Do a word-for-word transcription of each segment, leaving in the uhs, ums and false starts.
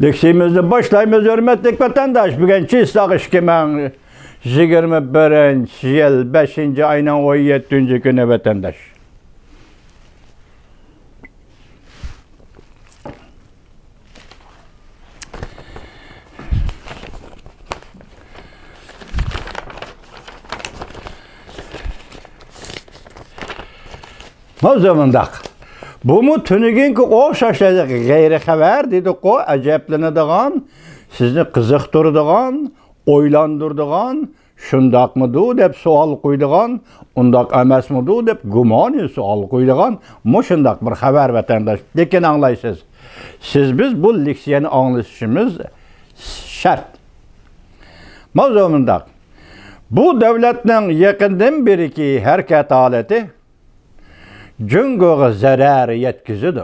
لېكسىيىمىزنى باشلايمىز، ھۆرمەتلىك ۋەتەنداش. بۈگۈن چىسلاق ئىككى مىڭ يىگىرمە بىرىنچى يىل، بەشىنچى ئاينىڭ ئون يەتتىنچى كۈنى، ۋەتەنداش. ماۋزۇ مۇنداق. بۇمۇ تۈنۈگۈنكى ئوخشاش غەيرىي خەۋەر دېدۇققۇ، ئەجەبلىنىدىغان، سىزنى قىزىقتۇرىدىغان، ئويلاندۇرىدىغان، شۇنداقمىدۇ دەپ سوئال قويىدىغان، ئۇنداق ئەمەسمىدۇ دەپ گۇمانىي سوئال قويىدىغان مۇشۇنداق بىر خەۋەر، ۋەتەنداش. لېكىن ئاڭلايسىز، سىز بىز بۇ لېكسىيەنى ئاڭلىشىمىز شەرت. ماۋزۇ مۇنداق. بۇ دۆلەتنىڭ يېقىندىن بېرىكى ھەرىكەت ھالىتى جۇڭگوغا زەرەر يەتكۈزىدۇ.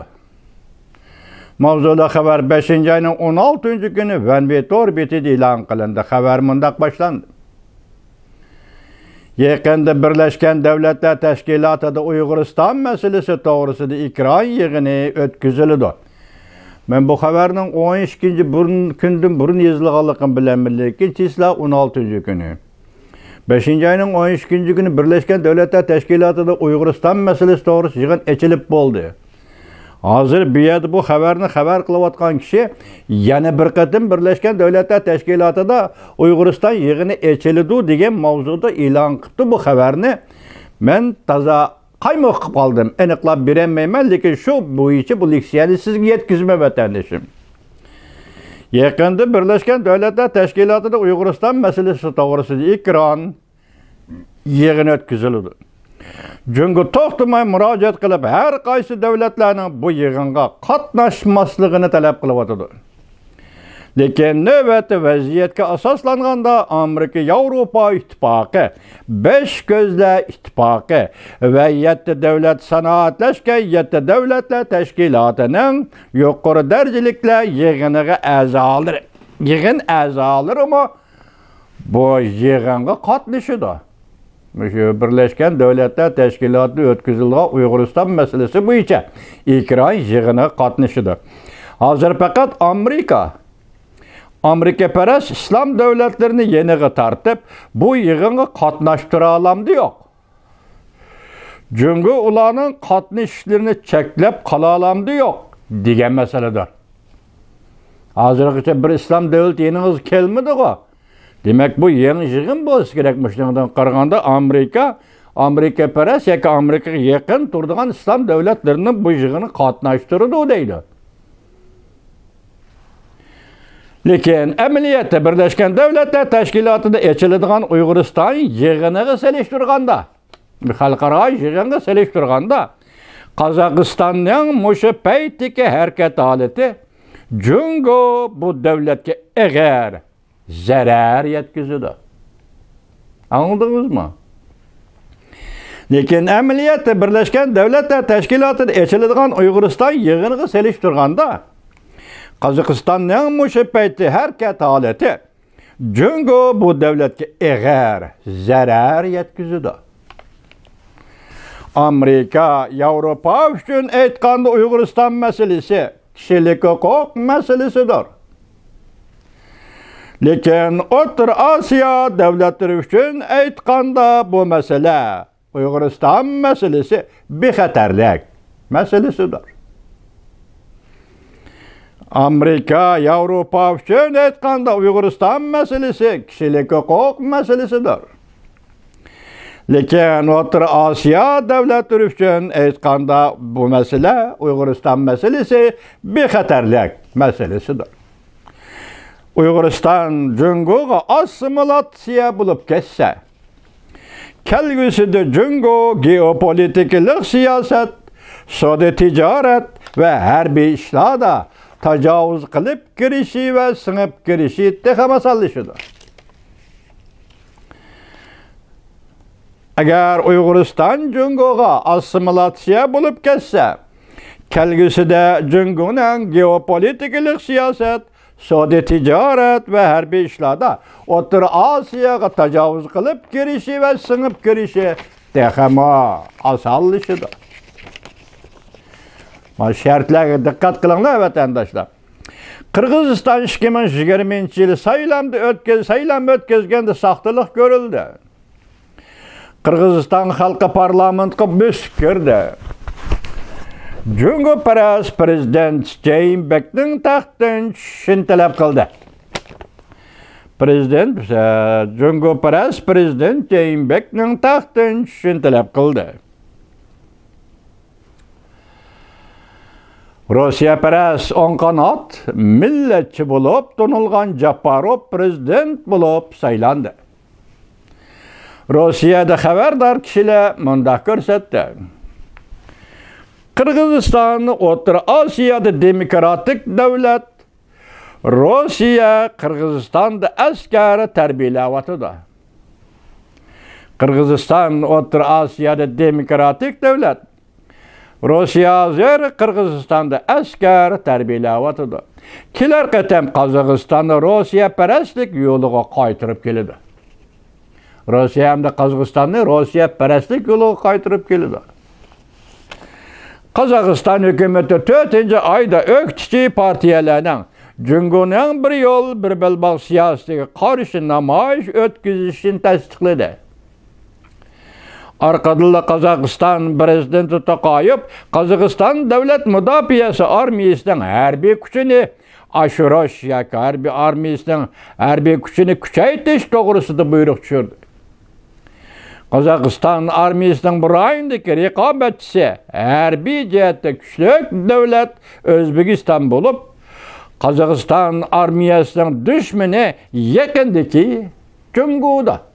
ماۋزۇلۇق خەۋەر بەشىنچى ئاينىڭ ئون ئالتىنچى كۈنى ۋەنۋې تور بېتىدە ئېلان قىلىندى. خەۋەر مۇنداق باشلاندى. يېقىندا بىرلەشكەن دۆلەتلەر تەشكىلاتىدا ئۇيغۇرىستان مەسىلىسى توغرىسىدا ئېكران يىغىنى ئۆتكۈزۈلىدۇ. مەن بۇ خەۋەرنىڭ ئون ئىككىنچى بۇرۇن، كۈندىن بۇرۇن يېزىلغانلىقىنى بىلەمەن، لېكىن چىسلا ئون ئالتىنچى كۈنى. بەشىنچى ئاينىڭ ئون ئىككىنچى كۈنى بىرلەشكەن دۆلەتلەر تەشكىلاتىدا ئۇيغۇرىستان مەسىلىسى توغرىسىدا يىغىن ئېچىلىپ بولدى. ھازىر بۇ يەردە بۇ خەۋەرنى خەۋەر قىلىۋاتقان كىشى يەنە بىر قېتىم بىرلەشكەن دۆلەتلەر تەشكىلاتىدا ئۇيغۇرىستان يىغىنى ئېچىلىدۇ دېگەن ماۋزۇدا ئېلان قىپتۇ بۇ خەۋەرنى. مەن تازا قايمۇق قىپ قالدىم. ئېنىقلاپ بېرەلمەيمەن، لېكىن شۇ بويىچە بۇ لېكسىيەنى سىزگە يەتكۈزىمەن، ۋەتەندىشىم. يېقىندا بىرلەشكەن دۆلەتلەر تەشكىلاتىدا ئۇيغۇرىستان مەسىلىسى توغرىسىدا ئېكران يىغىن ئۆتكۈزۈلىدۇ. جۇڭگو توختىماي مۇراجىئەت قىلىپ، ھەر قايسى دۆلەتلەرنىڭ بۇ يىغىنغا قاتناشماسلىقىنى تەلەپ قىلىۋاتىدۇ. لېكىن نۆۋەتتە ۋەزىيەتكە ئاساسلانغاندا، ئامېرىكا ياۋروپا ئىتتىپاقى، بەش كۆزلەر ئىتتىپاقى ۋە يەتتە دۆلەت سانائەتلەشكەن يەتتە دۆلەتلەر تەشكىلاتىنىڭ يۇقىرى دەرىجىلىكلەر يىغىنىغا ئەزالىرى، يىغىن ئەزالىرىمۇ بۇ يىغىنغا قاتنىشىدۇ. مۇشۇ بىرلەشكەن دۆلەتلەر تەشكىلاتىدا ئۆتكۈزۈلىدىغان ئۇيغۇرىستان مەسىلىسى بويىچە ئېكران يىغىنىغا قاتنىشىدۇ. ھازىر پەقەت ئامېرىكا، ئامېرىكىپەرەس ئىسلام دۆلەتلىرىنى يېنىغا تارتىپ، بۇ يىغىنغا قاتناشتۇرالامدۇ يوق؟ جۇڭگو ئۇلارنىڭ قاتنىشىشلىرىنى چەكلەپ قالالامدۇ يوق دېگەن مەسىلىدۇر. ھازىرغىچە بىر ئىسلام دۆلىتى يېنىڭىزغا كەلمىدىغۇ. دېمەك، بۇ يېڭى يىغىن بولسا كېرەك. مۇشۇنىڭدىن قارىغاندا، ئامېرىكا، ئامېرىكىپەرەس ياكى ئامېرىكىغا يېقىن تۇرىدىغان ئىسلام دۆلەتلىرىنى بۇ يىغىنغا قاتناشتۇرىدۇ دەيدۇ. لېكىن ئەمەلىيەتتە بىرلەشكەن دۆلەتلەر تەشكىلاتىدا ئېچىلىدىغان ئۇيغۇرىستان يىغىنىغا سېلىشتۇرغاندا، خەلقئارا يىغىنغا سېلىشتۇرغاندا، قازاقىستاننىڭ مۇشۇ پەيتتىكى ھەرىكەت ھالىتى جۇڭگو بۇ دۆلەتكە ئېغىر زەرەر يەتكۈزىدۇ. ئاڭلىدىڭىزمۇ؟ لېكىن ئەمەلىيەتتە بىرلەشكەن دۆلەتلەر تەشكىلاتىدا ئېچىلىدىغان ئۇيغۇرىستان يىغىنىغا سېلىشتۇرغاندا، قازاقىستاننىڭ مۇشۇ پەيتتىكى ھەرىكەت ھالىتى جۇڭگو بۇ دۆلەتكە ئېغىر زەرەر يەتكۈزىدۇ. ئامېرىكا، ياۋروپا ئۈچۈن ئېيتقاندا ئۇيغۇرىستان مەسىلىسى كىشىلىك ھوقۇق مەسىلىسىدۇر. لېكىن ئوتتۇرا ئاسىيا دۆلەتلىرى ئۈچۈن ئېيتقاندا بۇ مەسىلە ئۇيغۇرىستان مەسىلىسى بىخەتەرلىك مەسىلىسىدۇر. ئامېرىكا، ياۋروپا ئۈچۈن ئېيتقاندا ئۇيغۇرىستان مەسىلىسى كىشىلىك ھوقۇق مەسىلىسىدۇر. لېكىن ئوتتۇرا ئاسىيا دۆلەتلىرى ئۈچۈن ئېيتقاندا بۇ مەسىلە ئۇيغۇرىستان مەسىلىسى بىخەتەرلىك مەسىلىسىدۇر. ئۇيغۇرىستان جۇڭگوغا ئاسسىمىلاتسىيە بولۇپ كەتسە، كەلگۈسىدە جۇڭگو گېئوپولىتىكىلىق سىياسەت، سودا تىجارەت ۋە ھەربىي ئىشلاردا تاجاۋۇز قىلىپ كىرىشى ۋە سىڭىپ كىرىشى تېخىمۇ ئاسانلىشىدۇ. ئەگەر ئۇيغۇرىستان جۇڭگوغا ئاسسىمىلاتسىيە بولۇپ كەتسە، كەلگۈسىدە جۇڭگونىڭ گېئوپولىتىكىلىق سىياسەت، سودا تىجارەت ۋە ھەربىي ئىشلاردا ئوتتۇرا ئاسىياغا تاجاۋۇز قىلىپ كىرىشى ۋە سىڭىپ كىرىشى تېخىمۇ ئاسانلىشىدۇ. مانا شەرتلەرگە دىققەت قىلىڭلار، ۋەتەنداشلار. قىرغىزىستان ئىككى مىڭ يىگىرمىنچى يىلى سايلامدا ئۆتكەز-، سايلام ئۆتكۈزگەندە ساختىلىق كۆرۈلدى. قىرغىزىستان خەلقى پارلامېنتقا بۆسۈپ كىردى. جۇڭگوپەرەس پىرېزىدېنت جېيىنبېكنىڭ تەختتىن چۈشۈشىنى تەلەپ قىلدى. پىرېزىدېنت، ئە، جۇڭگوپەرەس پىرېزىدېنت جېيىنبېكنىڭ تەختتىن چۈشۈشىنى تەلەپ قىلدى. روسىيەپەرەس ئوڭ قانات، مىللەتچى بولۇپ تونۇلغان جاپاروف پىرېزىدېنت بولۇپ سايلاندى. روسىيەدە خەۋەردار كىشىلەر مۇنداق كۆرسەتتى. قىرغىزىستان ئوتتۇرا ئاسىيادا دېموكراتىك دۆلەت. روسىيە قىرغىزىستاندا ئەسكەر تەربىيەلەۋاتىدۇ. قىرغىزىستان ئوتتۇرا ئاسىيادا دېموكراتىك دۆلەت. روسىيە ھازىر قىرغىزىستاندا ئەسكەر تەربىيەلەۋاتىدۇ. كېلەر قېتىم قازاقىستاننى روسىيەپەرەسلىك يولىغا قايتۇرۇپ كېلىدۇ. روسىيە ھەمدە قازاقىستاننى روسىيەپەرەسلىك يولىغا قايتۇرۇپ كېلىدۇ. قازاقىستان ھۆكۈمىتى تۆتىنچى ئايدا ئۆكتىچى پارتىيەلەرنىڭ جۇڭگونىڭ بىر يول، بىر بەلباغ سىياسىتىگە قارشى نامايىش ئۆتكۈزۈشىنى تەستىقلىدى. ئارقىدىنلا قازاقىستان پىرېزىدېنتى توقايېف قازاقىستان دۆلەت مۇداپىئەسى ئارمىيىسىنىڭ ھەربىي كۈچىنى ئاشۇرۇش ياكى ھەربىي ئارمىيىسىنىڭ ھەربىي كۈچىنى كۈچەيتىش توغرىسىدا بۇيرۇق چۈشۈردى. قازاقىستان ئارمىيىسىنىڭ بۇ رايوندىكى رىقابەتچىسى، ھەربىي جەھەتتە كۈچلۈك دۆلەت ئۆزبېكىستان بولۇپ، قازاقىستان ئارمىيەسىنىڭ دۈشمىنى يېقىندىكى جۇڭگودۇر.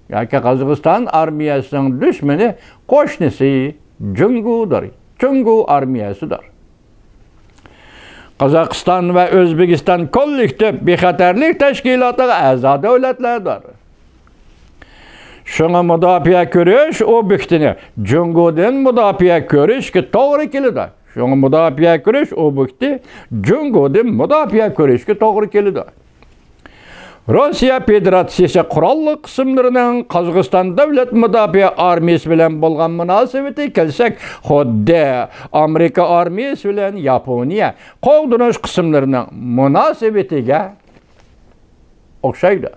ياكى قازاقىستان ئارمىيەسىنىڭ دۈشمىنى قوشنىسى جۇڭگودۇر. جۇڭگو ئارمىيەسىدۇر. قازاقىستان ۋە ئۆزبېكىستان كوللېكتىپ بىخەتەرلىك تەشكىلاتىغا ئەزا دۆلەتلەردۇر. شۇڭا مۇداپىئە كۆرۈش ئوبيېكتىنى جۇڭگودىن مۇداپىئە كۆرۈشكە توغرا كېلىدۇ. شۇڭا مۇداپىئە كۆرۈش ئوبيېكتى جۇڭگودىن مۇداپىئە كۆرۈشكە توغرا كېلىدۇ. روسىيە فېدېراتسىيىسى قوراللىق قىسىملىرىنىڭ قازاقىستان دۆلەت مۇداپىئە ئارمىيىسى بىلەن بولغان مۇناسىۋىتى كەلسەك، خۇددى ئامېرىكا ئارمىيىسى بىلەن ياپونىيە قوغدىنىش قىسىملىرىنىڭ مۇناسىۋىتىگە ئوخشايدۇ.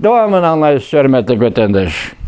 داۋامىنى ئاڭلايسىز، ھۆرمەتلىك ۋەتەنداش.